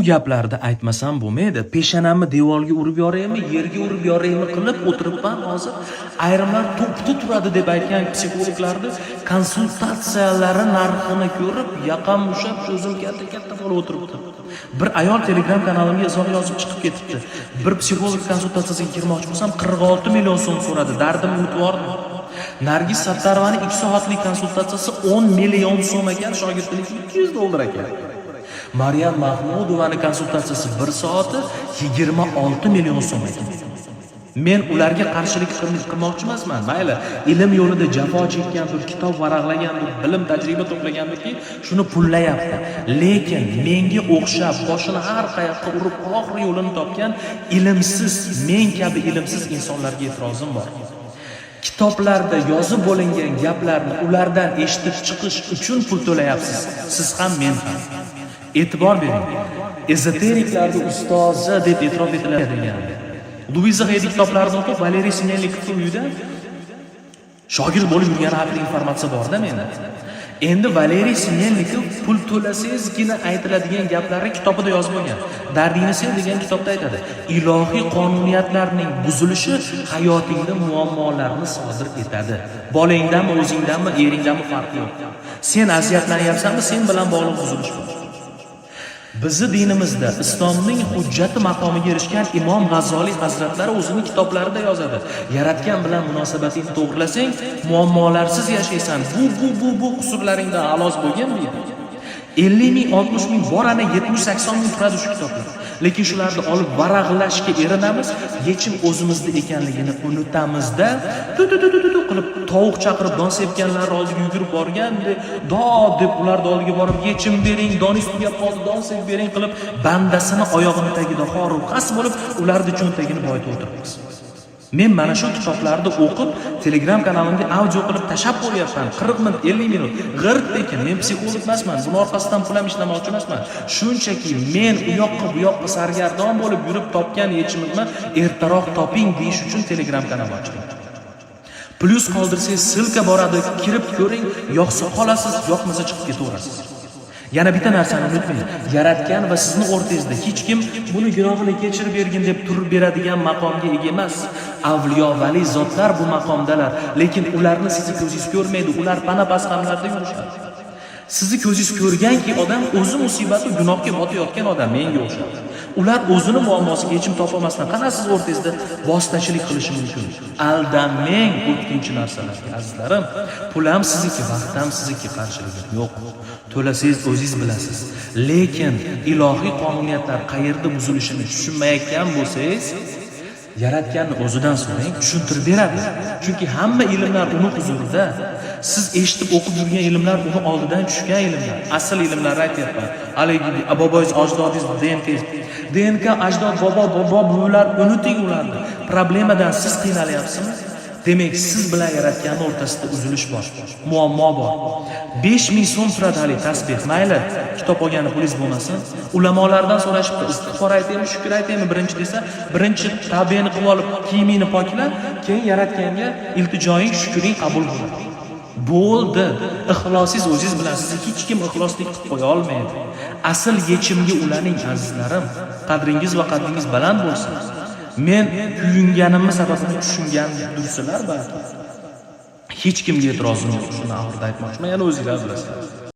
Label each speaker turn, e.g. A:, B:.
A: Gaplarni aytmasam bo'lmaydi. Peshonamni devorga urib yoraymi, yerga urib yoraymi qilib o'tiribman hozir. Ayrimlar to'pda turadi deb aytgan psixologlarni konsultatsiyalari narxini ko'rib, yaqam ushlab, o'zim katta katta bo'lib o'tiribdi. Bir ayol Telegram kanalimga izoh yozib chiqib ketibdi. Bir psixolog konsultatsiyasiga kirmoqchi bo'lsam, 46 million so'm so'radi. Dardimni unutib yubordim. Nargiz Sattarovaning 2 soatlik konsultatsiyasi 10 million so'm ekan, shogirdniki 200 dollar ekan. Maryam Mahmudovaning konsultatsiyasi 1 soati 26 million so'm ekan. Men ularga qarshilik qilmoqchi emasman. Mayli, ilm yo'lida jafo chekkandir, kitob varaqlagandir, bilim, tajriba to'plagandirki, shuni pullayapti. Lekin menga o'xshab boshini har qayoqqa urib, oxiri yo'lini topgan ilmsiz, men kabi ilmsiz insonlarga e'tirozim bor. Kitoblarda yozib bo'lingan gaplarni ulardan eshitib chiqish uchun pul to'layapsiz. Siz ham, men ham. E'tibor bering. Ezoteriklarning ustozi deb e'tirof etiladigan Luiza Heydi kitoblarini o'qib, Valeriy Sinelnikovning uyida shogird bo'lib yurgani haqida informatsiya borda menda. Endi Valeriy Sinelnikov pul to'lasangizgina aytiladigan gaplarni kitobida yozib bo'lgan. "Dardingni sev" degan kitobda aytadi. Ilohiy qonuniyatlarning buzilishi hayotingda muammolarni sodir etadi. Bolangdanmi, o'zingdanmi, eringdanmi, farqi yo'q. Sen aziyatlanyapsanmi, sen bilan bog'liq buzilish bor. Bizni dinimizda islomning hujjati maqomiga erishgan Imom G'azzoliy hazratlari o'zining kitoblarida yozadi. Yaratgan bilan munosabatingni to'g'rilasang, muammolarsiz yashaysan. Bu qusurlaringdan xalos bo'lgin, deydi. 50 ming, 60 ming bor, ana 70-80 ming turadi shu kitoblar. Lekin shularni olib varaqlashga erinamiz, yechim o'zimizda ekanligini unutamizda, tu tu tu tu tu qilib tovuq chaqirib don sepganlar oldiga yugurib borgandek, dod deb ularni oldiga borib, "Yechim bering, doningiz tugab qoldi, don sepib bering" qilib, bandasini oyog'ini tagida xoru xas bo'lib, ularni cho'ntagini boyitib o'tiribmiz. Men mana shu kitoblarni o'qib, Telegram kanalimga audio qilib tashlab qo'yapman. 40 minut, 50 minut. G'irt lekin men psixolog emasman. Buni orqasidan pul ham ishlamoqchi emasman. Shunchaki men u yoqqa, bu yoqqa sargardon bo'lib yurib topgan yechimimni ertaroq toping deyish uchun Telegram kanal ochdim. Plyus qoldirsangiz, ссылка boradi, kirib ko'ring, yoqsa qolasiz, yoqmasa chiqib ketaverasiz. Yana bitta narsani unutmang. Yaratgan va sizni o'rtangizda hech kim "Buni gunohini kechirib bergin" deb turib beradigan maqomga ega emas. Avliyo, vali zotlar bu maqomdalar, lekin ularni sizni ko'zingiz ko'rmaydi, ular pana pasqamlarda yurishadi. Sizni ko'zingiz ko'rganki odam o'zi musibatu gunohga botayotgan odam menga o'xshab. Ular o'zini muammosiga yechim topolmasdan qanday siz o'rtangizda vositachilik qilishi mumkin? Aldanmang o'tkinchi narsalarga, azizlarim. Pul ham sizniki, vaqt ham sizniki, qarshiligim yo'q. To'lasangiz, o'zingiz bilasiz. Lekin ilohiy qonuniyatlar qayerda buzilishini tushunmayotgan bo'lsangiz, Yaratganni o'zidan so'rang, tushuntirib beradi. Chunki hamma ilmlar uni huzurida. Siz eshitib, o'qib yurgan ilmlar uni oldidan tushgan ilmlar. Asl ilmlarni aytyapman. Haligi boboyingiz, ajdodingiz, DNK, DNK, ajdod, bobo, bobo, buvilar, unuting ularni. Problemadan siz qiynalyapsizmi? Demak, siz bilan Yaratganni o'rtasida uzilish bor, muammo bor. 5000 so'm turadi haligi tasbeh. Mayli, kitob olgani pulingiz bo'lmasin. Ulamolardan so'rashibdi, istig'for aytaymi, shukr aytaymi birinchi desa, birinchi tavbani qilib olib, kiyimingni pokla, keyin Yaratganga iltijoying, shukring qabul bo'ladi. Bo'ldi. Ixlosingiz o'zingiz bilan, sizni hech kim ixloslik qilib qo'ya olmaydi. Asl yechimga ulaning, azizlarim. Qadringiz va qadringiz baland bo'lsin. Men kuyunganimni sababini tushungan dursilar balki. Hech kimga e'tirozim yo'q, shuni oxirida aytmoqchiman, yana o'zinglar bilasizlar.